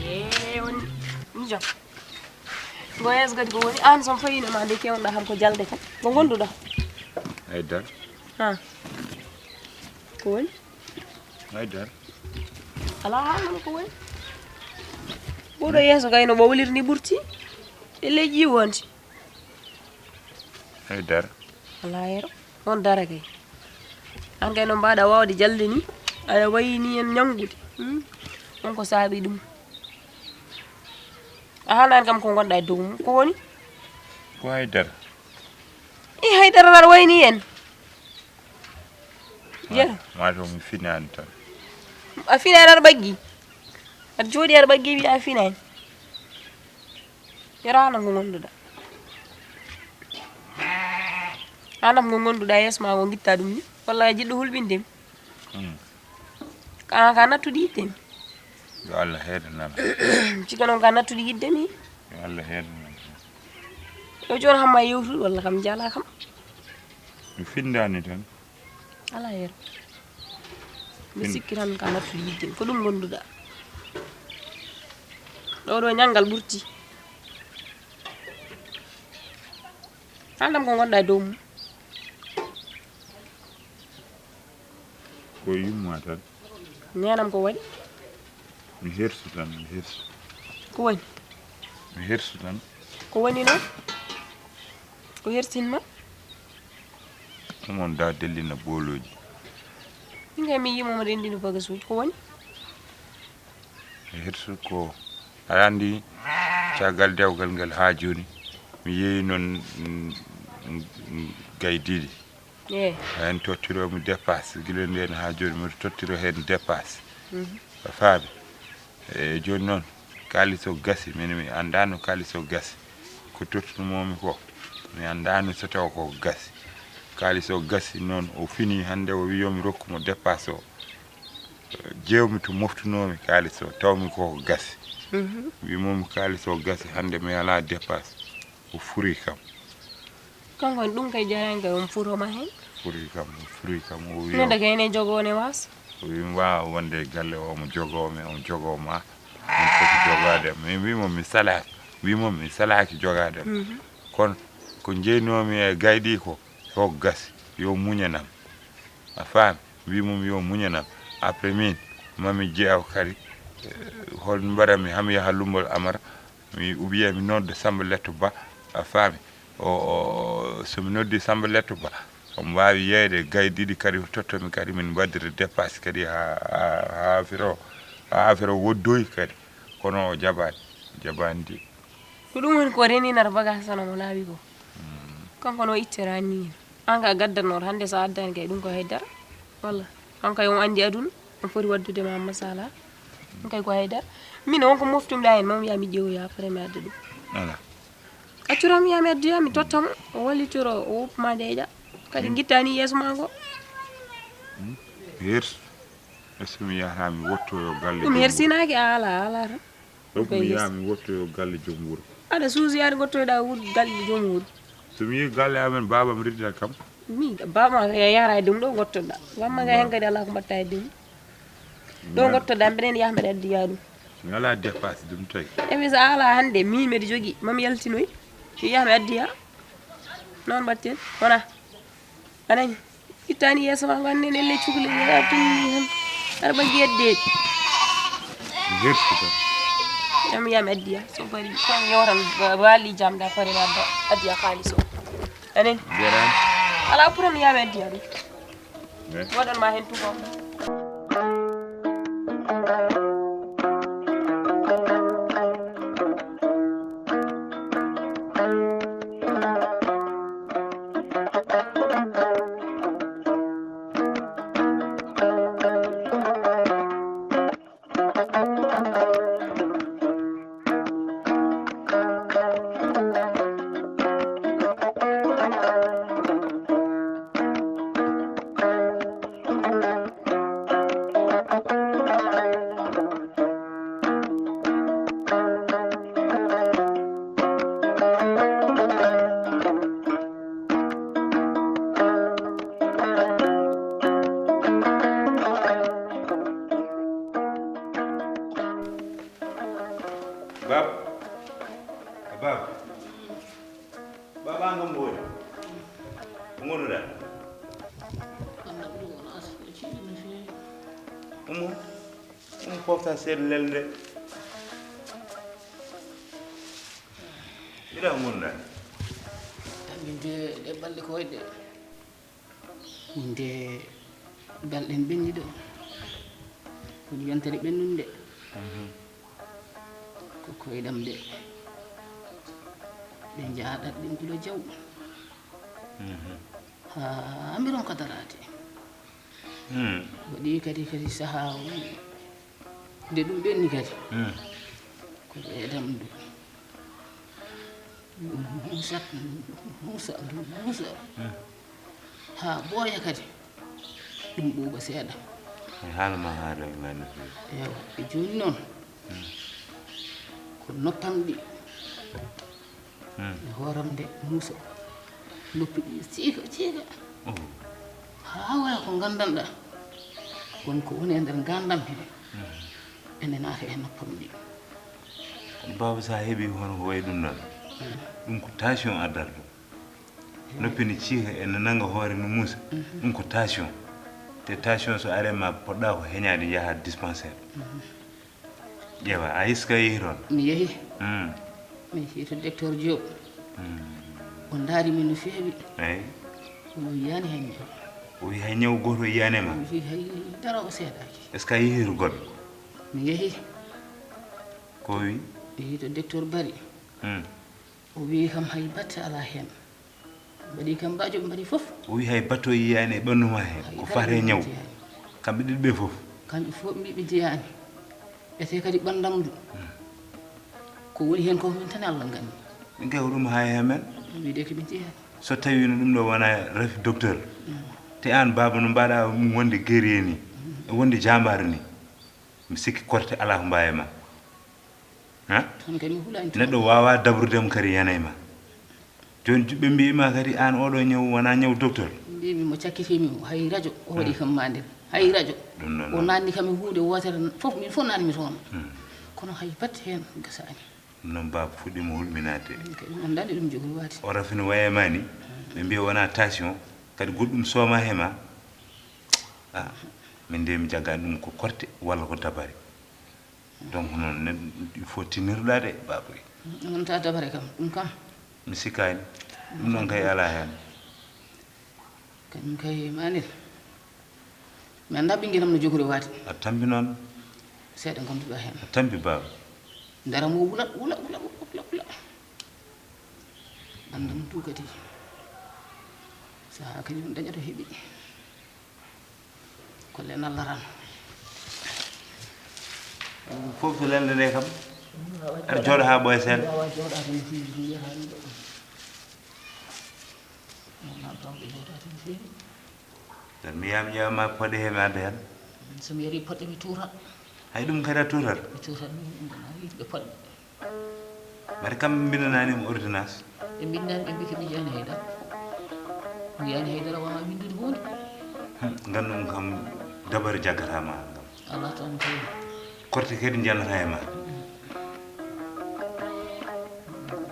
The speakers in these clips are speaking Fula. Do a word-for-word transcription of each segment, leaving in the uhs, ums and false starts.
Yeewon. Mijo. Ngo yeeso kadi ko woni? Aan son fayino ma nde kewnɗa kam ko jalde kam. Ko ngonduɗa? Haydara. Ha. Ko woni? Haydara. Alaa haalano ko woni. Ɓuuɗo yeeso kay no ɓowlirni ɓurti. E leydi wonti. Haydara. Alaa yero. On dara kay. An kay no mbaɗa wawde jalde ni. Aɗa wayi ni en ñanngude. Hmm? On ko saabi ɗum. A haalani kam ko ngonɗa e dow mum. Ko woni? Ko haydara. I haydara aɗa wayni en. Yero. Ma to mi finani tan. A finani aɗa ɓaggi. Aɗa jooɗi aɗa ɓaggi wiya a finani. Yero, haanam ko ngonduɗa. Haanam ko ngonduɗa yeeso ma ko ngitta ɗum ni. Walla a jiɗɗo hulɓinde mi. Hmm. Ka, ka nattude yiɗde mi. Yo Allah heedanam. Cika noon ka nattude yiɗde mi. Yo Allah heedanam. Yo jooni hamma yewtude walla kam jala kam. Mi findani tan. Alaa yero. Mi sikki tan ka nattude yiɗde mi. Ko ɗum ngonduɗa. Ɗo ɗo ñanngal ɓurti. Haaldam ko ngonɗa e dow mum. Ko yumma tan. Nenam ko waɗi? Mi hersu tan, mi hersu. Ko woni? Mi hersu tan. Ko woni noon? Ko hersinma? Ɗum on da dellina boolooji. Min kay mi yimo mo renndino bagasuuji. Ko woni? E hirsu ko aɗa anndi caggal dewgal ngal haa jooni mi yeeyi noon, mm, mm, gay ɗiɗi. Eyi. Heen tottiroomi dépasse gila ndeen haa jooni mbiɗo tottiro heen dépasse. Mhm. A faami? E jooni noon kaalis o gasi, min mi anndaano kaalis o gasi. Ko tottirnoomi ko mi anndaani so tawa ko gasi. Kaalis o gasi noon o fini hannde o wi yo mi rokku mo dépasse o. Jeewmi to moftunoomi kaalis o, tawmi ko ko gasi. Mhm. Wi mum kaalis o gasi, hannde mi alaa dépasse. O furi kam. Kanko ne ɗum kay jarani kay on furo ma heen. Furi kam, o furi kam, o wi. Neɗɗo kay ene jogoo ne waas. O wi mi waawa wonde e galle o, omo jogoo mi, omo jogoo ma. Min foti jogaade. Min wi mo mi salaaki. Wi mo mi salaaki jogaade. Mhm. Kono ko jeynoomi e gayɗi ko, ko gasi. Yo muñanam. A faami? Wi mum yo muñanam. Après min, mami jeew kadi, eh, hol mbaɗami ham yaha lumbol Amara, mi, ou bien mi nodda Samba Letto Ba, a faami? O, o, so mi noddi Samba Letto Ba, omo waawi yeeyde gay ɗiɗi kadi, tottomi kadi, min mbaɗdira dépasse kadi haa, haa, haa affaire o, haa affaire o woddoyi kadi. Kono o jabaani, jabaani de. Ko ɗum woni ko reninata bagage tan omo laaɓi ko. Kanko no ittira ni. An ka gaddannoɗo hannde so a addani kay ɗum ko haydara. Walla? An kay on anndi aduna. On foti waddude ma masala. An kay ko haydara. Min on ko moftumɗa heen, mami ya mi ƴeewoya après mi adda ɗum. Ala. Accuram ya mi addoya mi totta mo. O wallitiro, o woppa ma deeƴa. Kadi gittani yeeso ma ngo. Hmm? Hersu. Est-ce que mi yahata mi wottoyo galle ɗum joom wuro? Hersinaaki a ala, a ala tan. Donc mi yaha mi wottoyo galle joom wuro. Aɗa suusi yaade gottoyɗa wuro galle joom wuro. So mi yehi galle amen, baabam riddata kam. Mi, baabam a yahata e ɗum ɗo gottoɗa. Wamma ga hen kadi ala ko mbatta e ɗum. Ɗo ngottoɗaa mbeɗen yaha mbeɗa addiya ɗum. Mi alaa dépasse ɗum tawi. Emi so a alaa hannde, miin mbeɗa jogii, mami yaltinoy. Mi yaha mi addiya. Noon mbaɗten. Wona. A nani? Ittani yeeso ma ngon nen elle cukle ya tunni hen. Aɗa ɓangi yeddeeji. Gerti tan. Emi yaha mi addiya. So bari kon yewtan ba-, baali jam da pare ma adda addiya kaalis o. A nani? Jarama. Alaa problème, yaha mi addiya ɗum. Waɗan ma heen tubaab. Bab, bab, bab, an kam ko woni? Ko ngonduɗa? Umu, umu pofta seeɗa lelde. Ila ko ngonduɗa? Min de ɗe balɗe ko waɗi de. Min de balɗe ɓenni ɗo. Woni yontere ɓennunde. Ko koyɗam de. Ɓe njaaɗat ɗin kulo jaw. Haa mbiɗon ko daraade. Waɗi kadi, kadi sahaa o nde ɗum ɓenni kadi. Ko ɓeydam ɗum. Ɗum huusat, ɗum huusa, ɗum huusa. Haa ɓooya kadi. Ɗum ɓuuɓa seeɗa. E haala ma haala ma no feewi. Ewa, e jooni noon. Ko noppam ɗi. E hooram nde muusa. Noppi ɗi ciika, ciika. Haa waya ko nganndanɗaa. Won ko woni e nder ngandam he. Ene naata e noppam ɗi. Baaba, so a heɓii hono ko wayi ɗum noon, ɗum ko tension addata ɗum. Noppi ne ciika, ene nannga hoore no muusa. Ɗum ko tension. Te tension so arii ma, poɗɗa ko heñaade, njaha dispensaire. Ƴeewa, a est-ce que a yehi toon? Mi yehi. Hmm. Mi yehi to docteur Diop. Hmm. O ndaari min no feewi. Eyi. O wiyaani hay ñaw. O wi hay ñaw gooto yiyaani ma? O wi hay dara o seedaaki. Est-ce que a yehi to goɗɗo? Mi yehi. Ko o wi? Mi yehi to docteur Bari. Hmm. O wi kam hay batte alaa heen. Mbaɗi kam mbajo, mbaɗi fof. O wi hay bato yiyaani e ɓanndu ma heen. Hay ko dara fate ñaw. Yiyaani. Kamɓe ɗiɗi ɓe fof. Kamɓe fof mbi ɓe jiyaani. Ete kadi ɓandam ndu. Hmm. Ko woni heen ko min tan Allah nganndi. Min kay ko ɗum haa e men. Wiide ko ɓe jiyaani. So tawiino ɗum ɗo wona rafi docteur. Hmm. Te aan baaba no mbaɗa ɗum wonde guerrier ni. Hmm. E wonde jambaare ni. Mi sikki korte alaa ko mbaawi ma. Ha? Tan kadi mi hulaani tan. Neɗɗo waawaa dabrude mo kadi yanay ma. Jooni ɓe mbiyi ma kadi aan oɗo ñaw wonaa ñaw docteur. Mbimi mo cakkitiimi mo, hay rajo o waɗi kam ma nder. Hay rajo. Ɗum noon o noon. Naanni kam e huunde wootere fof, min fof naanni mi toon. Hmm. Kono hay batte heen gasaani. Ɗum noon baaba fuɗɗiima hulɓinaade. Min kadi mi anndaa nde ɗum jogori waade. O rafi no waye ma ni, ɓe mbiya wonaa tension, kadi goɗɗum sooma he ma. Ah, min de mi jaggaani ɗum ko korte walla ko dabare. Donc noon neɗɗo il faut tinirɗa de, baboy. Wonta dabare kam, ɗum kam. Mi sikkaani. Ɗum noon kay alaa heen. Kañum kay manir. Mi annda ɓinngel am no jogori waade. A tampi noon. Seeɗa ngannduɗaa heen. A tampi baaba. Dara mo wula, wula, wula, wula, wula, wula. Ɓanndam du kadi. Sahaa kadi ɗum dañata heɓi. Ko lenal laran. Fof so lelde nde kam. Aɗa jooɗa haa ɓooya seeɗa. Wawa jooɗaade no feewi, ɗum wiyata ni ɗo. Wona bawɗe jooɗaade no feewi. Tan mi yaha mi ƴeewa ma poɗe he mi adda heen. So mi yari poɗɗe mi tuurat. Hay ɗum kadi a tuurat? Mi tuurat ɗum, ɗum wona yimɓe poɗɗe. Mbaɗi kam mbindanani mo ordonnance? Ɓe mbinndani, ɓe mbi ko mi yiyaani hay dara. Mi yiyaani hay dara, wona winndude huunde. Hmm, nganndu kam dabare jaggata ma kam. Alaa tan kay. Korte kadi njannata e ma.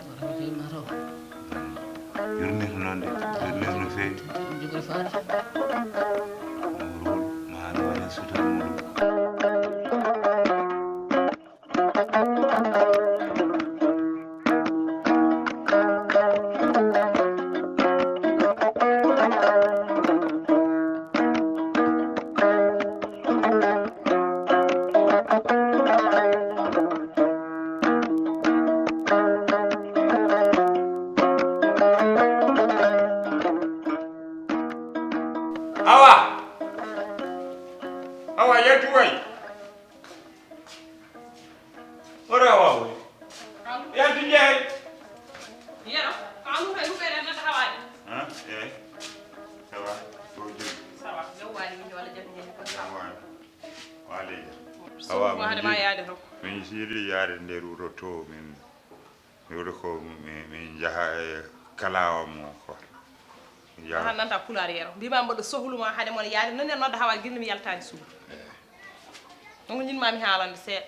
Waɗa kay ma taw. Yurmete noon de, yurmete no feewi. Ɗum jogori faade. Mawruul, ma haɗa waɗa suutal muɗum. Awa! Awa, yettu way! Ora wawo. Yaltu jeey. Yero, ko amu kay hubere na hawaade. Ha? Eh. Ça va? Ko jom. Ça va. Yo wali ni wala jam ni ko. Ça va. Wali. Awa, ma hade ma yaade to. Min siri yaade nder wuro to min. Mi wuro ko min, min jaha e kalawa mo ko. Yaha nanta pulaar yero. Mbima mboɗo sohlu ma hade mon yaade non en nodda hawa girni mi yaltani suudu. Eh. On ñin ma mi haalande seeɗa.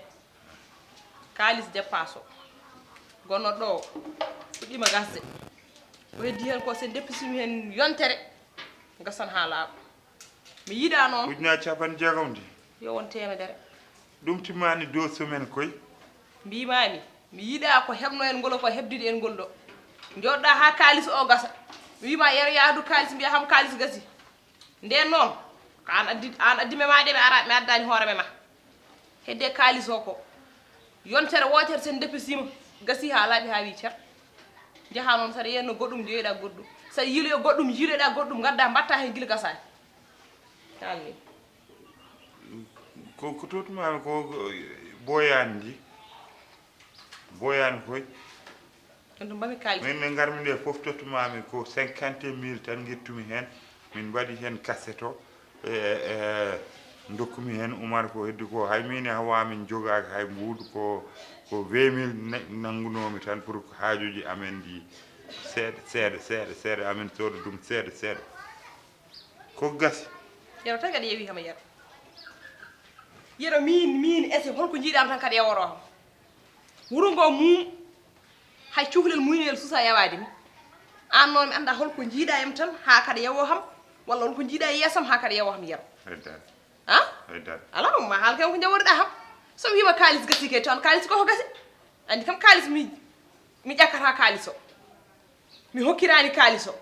Kaalis dépasse o gonno ɗo o fuɗɗima gasde. Ko heddi hen ko sen deppisimi hen yontere gasan ha laaɓa. Mi yiɗa noon. Ujunaaji capanɗe jeegom de. Yo won teemedere. Ɗum timmani deux semaines koy. Mbimami mi yiɗa ko heɓno en ngol ko heɓdidi en ngol ɗo. Joɗɗa ha kaalis o gasa. Mi wima yero yaadu kaalis mbiya ham kaalis gasi. Nden noon ko an addi an addi me ma de mi ara mi addani hoore me ma. Hedde kaalis o ko yontere wootere sen deppisima gasi ha laaɓi ha wi cer. Jaha noon saɗa yenno goɗɗum jeyoɗa goɗɗum saɗa yiiloya goɗɗum yiiloɗa goɗɗum gadda mbatta hen gila gasani. Kalmi. Ko ko tottumami ko boyandi ndi. Boyani koy. Ɗum ɗum mbami kaalis. Min min ngarmi nde fof tottumami ko cinquante mille tan guettumi hen. Min mbaɗi hen kaseto e e dokkumi hen Umar ko heddi ko hay min hawa min jogaki hay mbuuɗu ko ko vingt mille nanngunomi tan pour haajuji amen ɗi seeɗa seeɗa seeɗa seeɗa amen sooda ɗum seeɗa seeɗa. Ko gasi. Yero tan kadi yewi hama yero. Yero min min ese holko jiiɗam tan kadi yeworo ham. Wuro ngo mum hay cukalel muynel susa yawaade mi. An noon mi annda holko jiiɗa em tan ha kadi yewo ham walla holko jiiɗa yeesam ha kadi yewo ham yero. Hedda. Ha? Hedda. Ala ma haal kam ko jaworiɗa ham. So mi wima kaalis gasi ke tan kaalis ko ko gasi. Andi kam kaalis mi mi ƴakkata kaalis o. Mi hokkiraani kaalis o.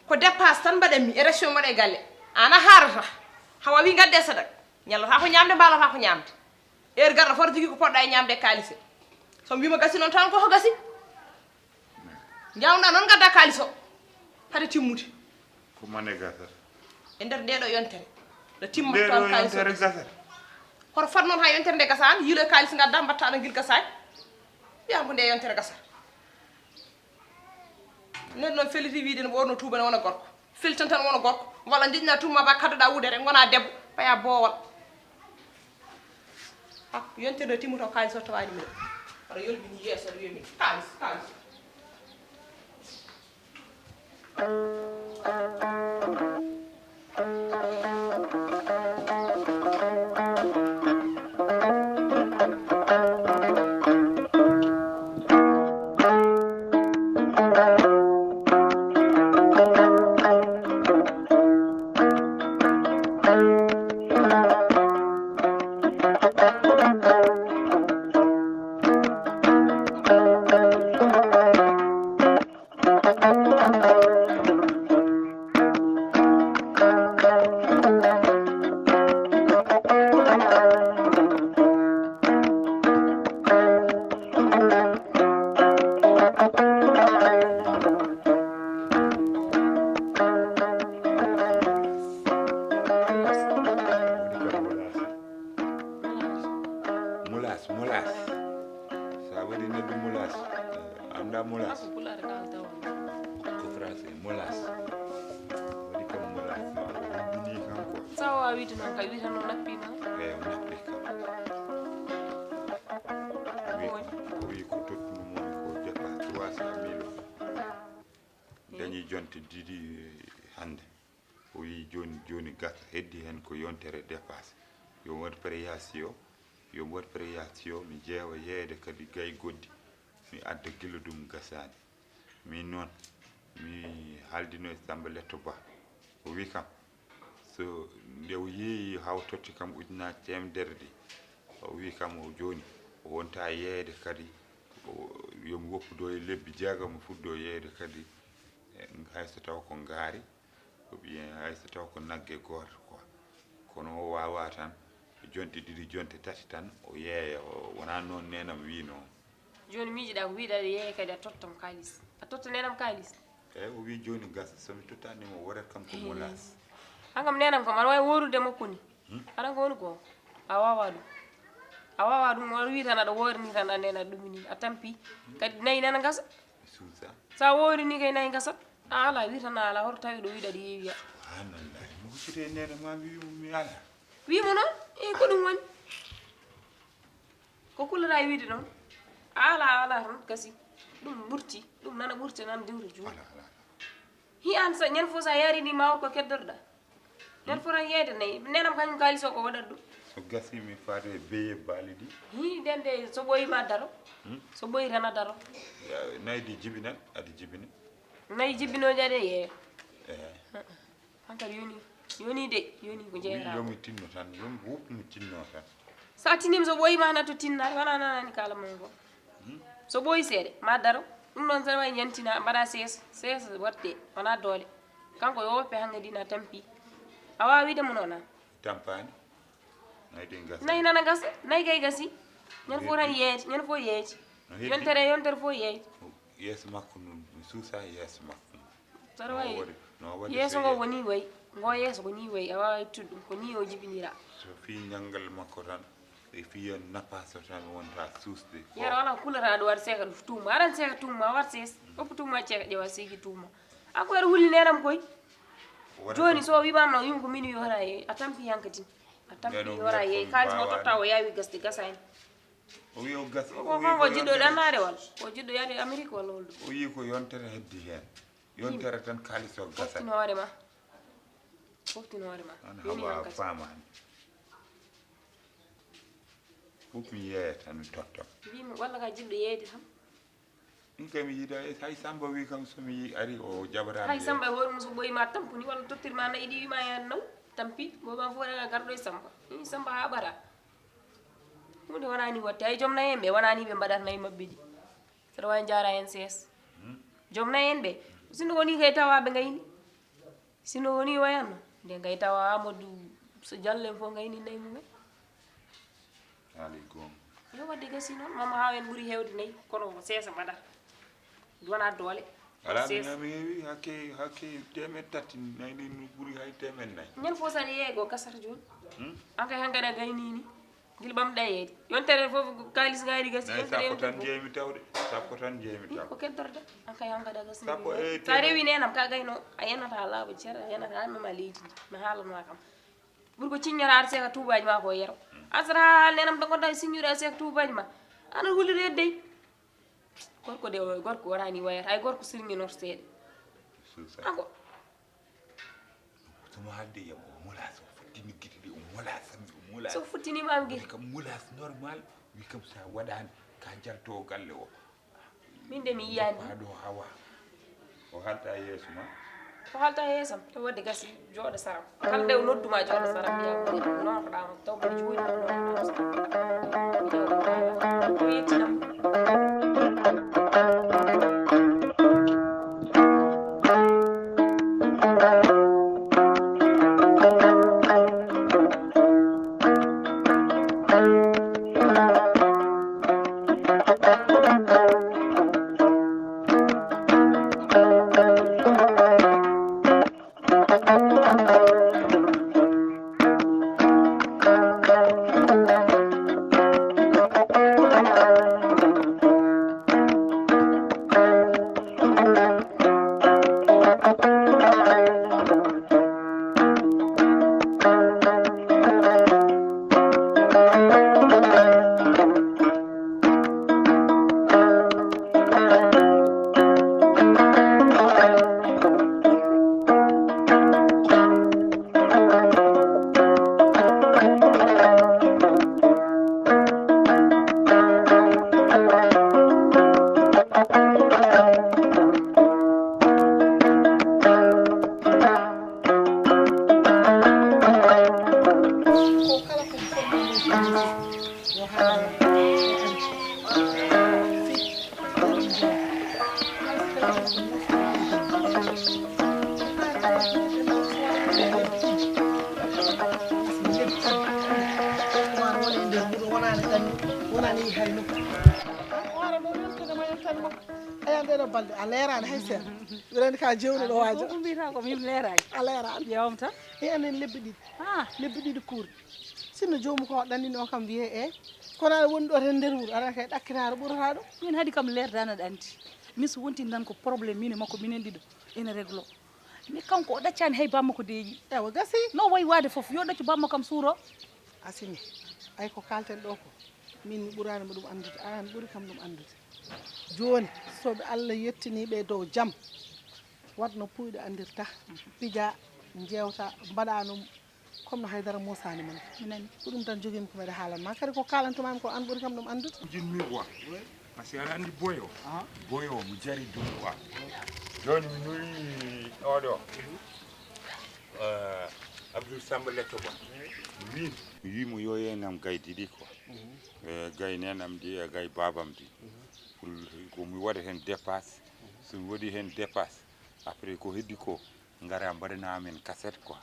Ko dépasse tan mbaɗanmi e ration mbaɗa e galle. Aan a haarata. Hawa wi ngadde sadak. Ñallata ko ñaamde mbaalata ko ñaamde. Heure garɗo fof jogii ko poɗɗa e ñaamde e kaalis he. So mi wiima gasi noon tan koko gasi. Njaawɗa noon ngadda kaalis o. Hade timmude. Ko mane gasata. E nder nde ɗo yontere. Nde timmata toon kaalis o. Nde ɗo yontere gasata. Hoto fat noon haa yontere nde gasa aan yiilo e kaalis ngadda mbatta ɗo ngil gasaani. Wiya ko nde yontere gasa. Neɗɗo noon felliti wiide no ɓoorno tuuba ne wona gorko. Fellitan tan wona gorko. Walla ndeƴna tuma ba kaddoɗa wudere ngona debbo. Paya boowal. Ha, yontere nde timmoto kaalis o tawaani mum. Aɗa yolbini yeeso aɗa wiya min kaalis, kaalis. Molas, molas. Sa waɗi neɗɗo molas. Annda molas. Ko pulaar kaalata on. Ko français, molas. Waɗi kam molas. Hubbini kam quoi. Sa wawa wiide noon kay, wiide noon nappi ma. Eyi, o nappi kam. O wi ko, o wi ko tottuno momi ko dépasse trois cent mille. Dañi jonte ɗiɗi hannde. O wi joni, joni gasa heddi hen ko yontere dépasse. Yo mi waɗ présentation, yo mi waɗ présentation, mi ƴeewa yeeyde kadi gay goɗɗi, mi adda gila ɗum gasaani. Min noon, mi haaldino e Sammba Letto Ba, o wi kam, so nde o yeeyi haa o totti kam ujunaaji teemedere ɗi, o wi kam o jooni, o wonta yeeyde kadi, o, yo mi woppudo e lebbi jeegom, mi fuɗɗo yeeyde kadi, e, hay so taw ko ngaari, ou bien hay so taw ko nagge gooto quoi. Kono o waawaa tan, jonte ɗiɗi, jonte tati tan, o yeeya, o, wonaa noon neenam wiino. Jooni miijiɗaa ko wiiɗaa aɗa yeeya kadi a tottam kaalis. A totta neenam kaalis? Eey, o wii jooni gasa, so mi tottaani mo, o waɗat kam ko molaas. Aan kam neenam kam, aɗa waawi woorude e makko ni. Hmm? Aɗa ko woni ko? A waawaa ɗum. A waawaa ɗum, o wii tan aɗa woori ni tan, a neena ɗum ni. A tampi. Kadi nayi nana gasa. Mi suusa. So a woori ni kay nayi gasat. A alaa, wii tan a alaa, hoto tawi ɗo wiiɗa ɗi yeewi ya. Subhanallah, mi huccitee neene ma mi wii mo mi alaa. Wii mo noon, e ko ɗum woni? Ko kullata e wiide noon? A alaa, a alaa tan gasi. Ɗum ɓurti, ɗum nana ɓurti, nana diwta juuɗe. Alaa, alaa, alaa. Hi aan sa, ñande fof sa yaari ni ma won ko keddorɗa. Ñande fof tan yeeyde nayi. Neenam kañum kaalis o ko waɗat ɗum. So gasi mi faade e beye baali ɗi. Hi nden de so ɓooyi ma daro. Hmm? So ɓooyi tan a daro. Ya, nayi ɗi jibinat, aɗa jibina. Nayi jibinooji aɗa yeeya. Ehe. Hankadi yoni, yoni de, yoni ko jeeraa. Yo mi tinno tan, yo mi wup mi tinno tan. So a tinniima so ɓooyi ma na to tinnaade, wonaa nanani kaala mon ko. Hmm? So ɓooyi seeɗa, ma daro. Ɗum ɗoon so wayi ñantina, mbaɗa seesa, seesa waɗde, wonaa doole. Kanko yo woppe hankadi na tampi. A waawi wiide mo noon aan? Tampaani. Nayi ɗi gasa. Nayi nana gasa, nayi kay gasi. Ñande fof tan yeeyde, ñande fof yeeyde. No heddi? Yontere, yontere fof yeeyde. Yeeso makko noon, mi suusa yeeso makko. Saɗa wayi, yeeso ngo ko nii wayi, ngo yeeso ko nii wayi, a waawaa ittude ɗum, ko nii o jibinira. So fii ñanngal makko tan, e fii yon nappaaso tan wonta suusde. Yero alaa ko kulata aɗa waɗa seeka ɗum tuuma, aɗa seeka tuuma, a waɗa sees, woppu tuuma ceeka ƴeewa seeki tuuma. A ko aɗa wulli neenam koy. Jooni so o wiimaama no yum ko min wi horaa yeey, a tampi hankadi. A tampi horaa yeey, kaalis mo totta o yaawi gasde gasaani. O wi o gasi, o wi ko jiɗɗo ɗannaade walla? Ko jiɗɗo yaade Amérique walla holɗo? O wi ko yontere heddi heen. Yontere tan kaalis o gasa. Foftin hoore ma. Foftin hoore ma. An hawa faamaani. Fof mi yeeya tan mi tottam. Mbimi walla ka jiɗɗo yeeyde tan. Ɗum kay mi yiida, hay Samba wi kam so mi yi-, ari o jaɓataa. Hay Samba e hoore mum so ɓooyi ma tampu ni walla tottir ma nayi ɗi wi ma ya naw, tampi, booba fof ɗaga garɗo e Samba. Ni Samba haa ɓara. Huunde wonaa ni waɗte, hay joom nayi en ɓe wonaa ni ɓe mbaɗata nayi maɓɓe ɗi. Saɗa waawi njaara heen sees. Hmm? Joom nayi en ɓe, sinno woni kay tawa ɓe ngayni. Sinno woni wayatno, nde kay tawa Amadou so Diallo en fof ngayni nayi mum en. Haali goonga. Yo waɗde gasi noon, mama haa en ɓuri heewde nayi, kono ko seesa mbaɗata. Wonaa doole. Alaa, min seesa. Mi heewi hakke, hakke teemeɗɗe tati, nayi ɗin no ɓuri hay teemeɗɗe nayi. Ñande fof so aɗa yeeya ko gasata jooni. Hmm? An kay hankadi a gayni ni. Gila ɓamɗa yeeyde. Yontere fof ko kaalis ngaari gasi, nayi yontere sappo tan fof. Njeymi tawde, sappo tan njeymi taw. Ko keddorɗa, an kay hankadi a gasi. Sappo e so a rewi neenam, ka gayno, a yenata laaɓa ceer, a yenata mema leydi ndi. Mi haalanma kam. Ɓuri ko ciññata aɗa seeka tuubaaji ma ko yero. Hmm. An sata haa neenam to ngonɗa e siññude a seeka tuubaaji ma. Ana huliri hedde. Gorko de, o gorko wonani wayata. Hay gorko sirŋinorteeɗe. Suusa. Ako. Somo haalde yam o mola, so fottini gite ɗe, o mola sammi, o mola. So fottini ma am gite. Wi kam mola normal, wi kam sa waɗani, ka jalto galle o. Min de mi yiyaani ɗum. Haa ɗo hawa. O halta yeeso ma? O halta yeeso am. Ɗum waɗde gasi jooɗo sara. Kala nde o noddu ma jooɗo sara, mbiya ko noon ko ɗaamo. Taw ko juuɗe ɗum noon ko ɗaamo sara. Mbiya ko ɗaamo. O yettinam. Ayan ɗeɗo balɗe a leeraani hay seeɗa. Mbiɗa anndi ka jewnuɗo waajo. Ko mbiyata ko min leeraani. A leeraani. Ƴeewam tan. E anen lebbi ɗiɗi. Ah. Lebbi ɗiɗi kuurɗi. Sinno joomu ko ɗannini o kam wiyee e. Kono aɗa woni ɗo tan nder wuro aɗa kay ɗakkitaaro ɓurata ɗum. Min haadi kam leerdaani aɗa anndi. Min so wonti tan ko problème min e makko minen ɗiɗo. Ene réglo. Mais kanko o ɗaccaani hay bamma ko deeƴi. Ewa gasi. No wayi waade fof yo ɗaccu bamma kam suuro. Asimi, ay ko kalten ɗo ko min mi ɓuraani mo ɗum anndude, aan ɓuri kam ɗum anndude. Jooni, so ɓe Allah yettini ɓe dow jam, wat no puuyɗo anndirta, pija, njeewta, mbaɗa no comme no haydara mosaani mon. Mi nani. Ko ɗum tan jogimi ko mbeɗa haalan ma kadi ko kalantumami ko aan ɓuri kam ɗum anndude. Jinmi quoi. Parce que aɗa anndi boyo. Boyo mo jari dum quoi. Jooni mi nuli oɗo. Eh, Abdoul Samba Letto quoi. Mi wi mi wi mo yo yenam gaydi ɗi quoi. Eh, gay nenam ɗi e gay babam ɗi. Pour ko mi waɗa heen dépasse. So mi waɗi heen dépasse, après ko heddi ko ngara mbaɗana amen cassette quoi.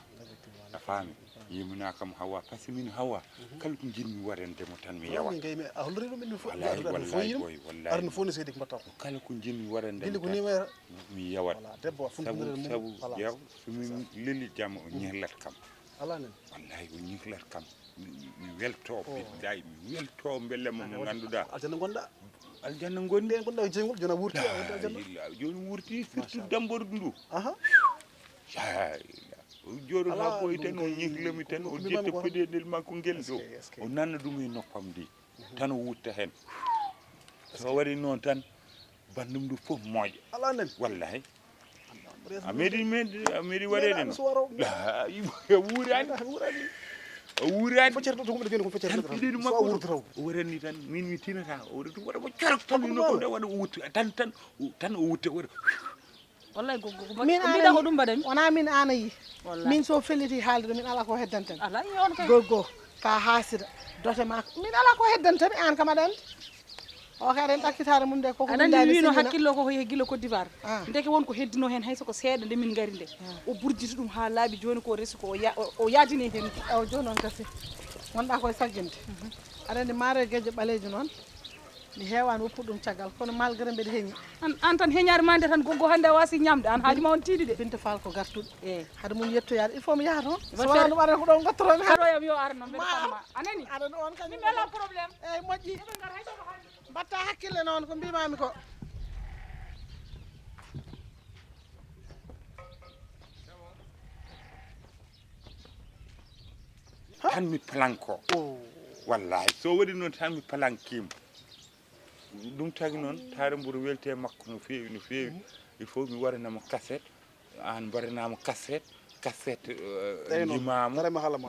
A faami? Yimina kam hawa parce que min hawa kala ko jinmi waɗande mo tan mi yawa. Min kay mi a hollori ɗum min fof. Wallahi wallahi boy wallahi. Arno fof ne seydi ko mbatta ko. Kala ko jinmi waɗande mo tan mi yawat. Voilà debbo fof sabu sabu yaw so min leli jam o ñehlat kam. Ala nen. Wallahi o ñihlat kam. Mi mi welto billahi mi welto mbelle mo mo ngannduɗaa. Aljanna ngonɗa. Aljanna ngonɗi. Ɗen ngonɗa e jeyngol jona wurti a wonta aljanna. Jooni wurti surtout dambordu ndu. Aha. Jooɗo ha boy tan o ñihlami tan o jetta peɗeɗel makko ngel ɗo. O nanna ɗum e noppam ndi tan o wutta heen. So waɗi noon tan bandum ndu fof mooƴa. Ala nen. Wallahi. A meeɗi meeɗi a meeɗi waɗeede no. A wuuraani. A wuuraani. Tan piɗeɗi makko o waɗani tan min mi tinata o waɗa ɗum waɗa mo corok tan no ko waɗa o wutti tan tan tan o wutte waɗa. Wallahi goggo ko mbiɗa ko ɗum mbaɗami. Wona min an a yi. Min so felliti haalde ɗo min ala ko heddanten. Ala yi on kay. Goggo ka hasida dote ma min ala ko heddanten an kam aɗa anndi. O kay aɗen ɗakkitaare mum de koko aɗa anndi mi wino hakkillo koko yehi gila Côte d'Ivoire. Ndeke won ko hedduno heen hay soko seeɗa nde min ngari nde. O burjiti ɗum haa laaɓi jooni ko resi ko o yaadini heen. Ewa jooni on kasi wonɗa koye sagginde. Aɗa anndi maaro e geje ɓaleejo noon. Mi heewaani woppude ɗum caggal kono malgré mbeɗa heñi. An an tan heñaare ma nde tan goggo hannde a waasi ñaamde an haaju ma on tiiɗi de. Binta Fall ko gartuɗo. Eyi. Hade mum yettoyaade il faut mi yaha toon. So wonaa ɗum aɗa ko ɗon ngattotoon. Kaɗoyam yo ar noon mbeɗa famma a nani. Aɗa ɗo on kañum. Min ala problème. Eyi moƴƴi. Eɓe ngar hay soto hannde. Mbatta hakkille noon ko mbimami ko. Tan mi palanko. Wallahi so waɗi noon tan mi palankima. Ɗum tagi noon taare mboɗo welte e makko no feewi no feewi. Il faut mi waɗanamo cassette. An mbaɗanamo cassette cassette. Limama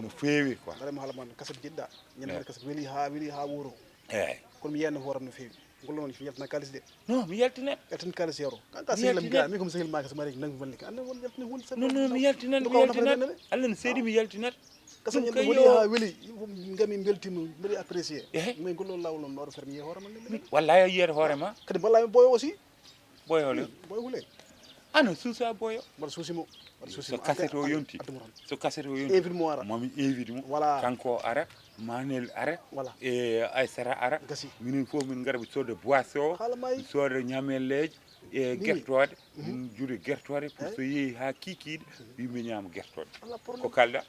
no feewi quoi. Mbaɗanamo haala man cassette jiɗɗa. Ñande mbaɗa cassette weli ha weli ha wuro. Eyyi. Kono mi yiyani hooram no feewi. Ngol noon mi yaltina kalis de. Non mi yaltinat. Yaltin kalis yero kanka sehil am ga min komi sehil ma ka samari nangi mallika anda won yaltini hunde sabi. Non non mi yaltinat mi yaltinat. Allah no seedi mi yaltinat. Kasa ñande weli ha weli. Ngami beltima mbeɗi apprécié. Mais ngol ɗon lawol noon mbaɗo ferme yiye hoore ma. Wallahi a yiyata hoore ma. Kadi mballa mi boyo aussi. Boyo le. Boyo hule. Ano suusa boyo. Mbaɗa suusi mo. So cassette o yonti so cassette o yonti invite mo ara momi invite mo. Voilà kanko o ara. Manel ara. Voilà e aysara ara. Gasi minen fof min ngara mi sooda boisson. Haala mayi mi sooda ñamelleeje e gertooɗe. Min juude gertooɗe pour so yeehi haa kiikiiɗe yimɓe ñaama gertooɗe. Ko kalɗa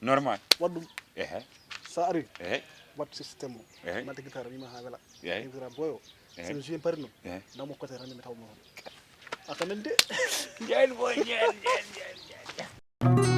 normal waɗ ɗum. Ehe. So a ari ehe. Waɗ système o ehe. Madde guitare wima haa wela ehe. Invitera boyo. Ehe. Sino jui pari noon ehe. Namo côté tan mi taw mo toon. A kamen de. Jeen boy jeen jeen jeen jeen.